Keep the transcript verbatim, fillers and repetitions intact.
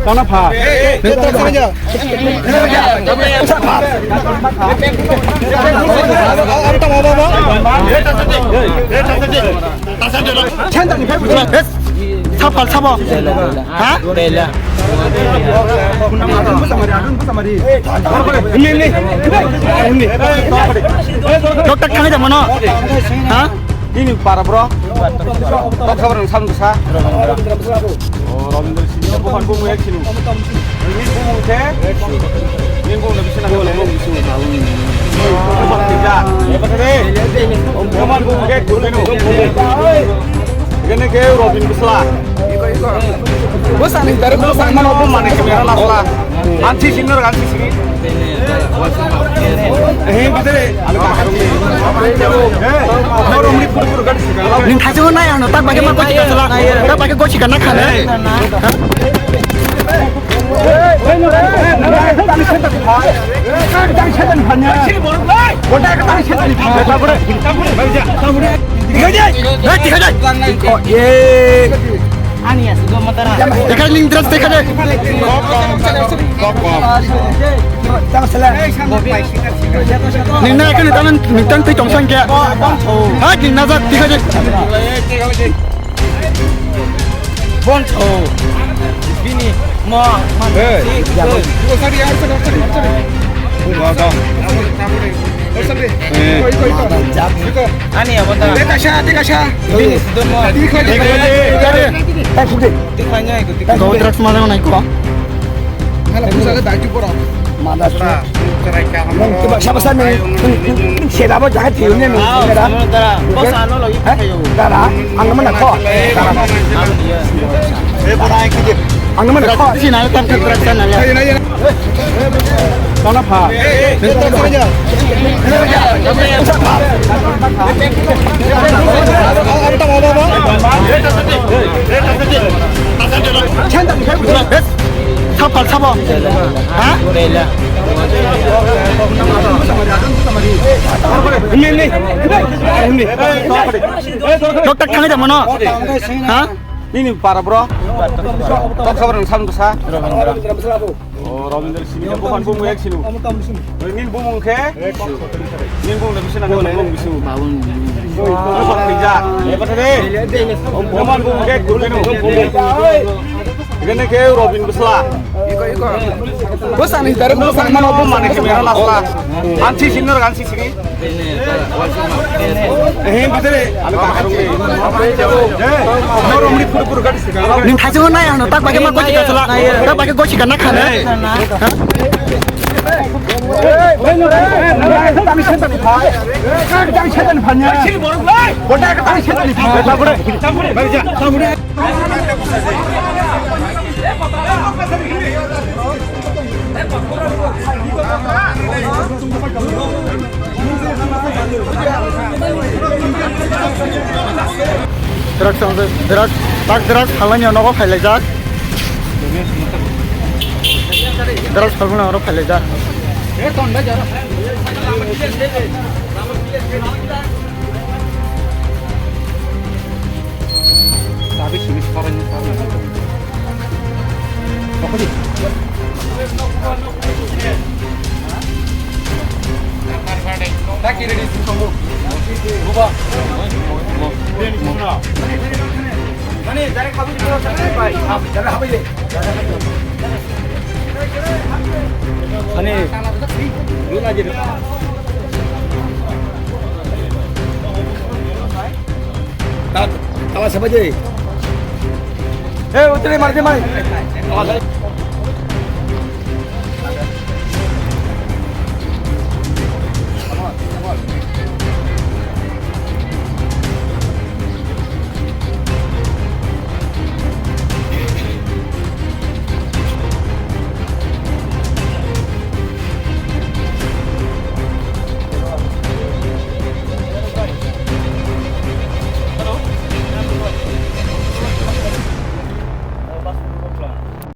Tana pha. Sapal sabo. Ha? Bela. Ini, ini. Ini. Dokter kami dah mana? Ha? Ini para bro. Tok sabar yang salam sa. Oh, Robindra Singh, bukan bumu ek sini. Ini bumu ke. Ini bumu lebih senang kalau bumu sini. Bukan tiga. Bukan bumu ke, bukan bumu. Ini ke Robin Bisla. Bos ani dari bos ani mana bumu mana kamera lasla. Ansi senior, ansi senior. Ning thaichung nai ano tak bagi ma gochi ka sala. Tak bagi gochi ka na khane. Ani ya sudah matara. Teka ning dress teka de. Ning na kan taman ning tang tui tong sang kya. Ha ning na jat teka de. Bon tho. Bini mo. Hey. Ani ya matara. Teka sha, teka sha. Bini sudah mo. Teka de. Teka de. Teka de. Teka de. Kau drugs mana naik kau? Hala busa ke dai tu pora. Mana sudah. Nang coba siapa sana? Siapa apa jahat sih ini? Dara. Bos ano lagi kayo. Dara. Ang naman ako. Dara. Eh, pora iki. Ang naman ako. Sina tam ke drugs sana ya. Ayo, ayo. Tana pha. Sapal sabo. Ha? Ini, ini. Dokter kami dah mana? Ha? Ini para bro. Tok sabar yang salam sa. Oh, Robindra Singh, bukan bumu ek sini. Ini bumu ke? Ini bumu lebih senang kalau bumu sini. Bumu tiga. Bukan bumu ke, bumu. Ini ke Robin Bisla. Bos ani dari bos ani mana bumu mana kamera lasla. Ansi senior, ansi senior. Ning thaichung nai ano tak bagi ma gochi ka sala. Tak bagi gochi ka na khane. Drugs ang, drugs, tak drugs halani nogo phailaijak. Drugs halani oro phailaijak. Tala, tala siapa je? Eh, utri mari, mari.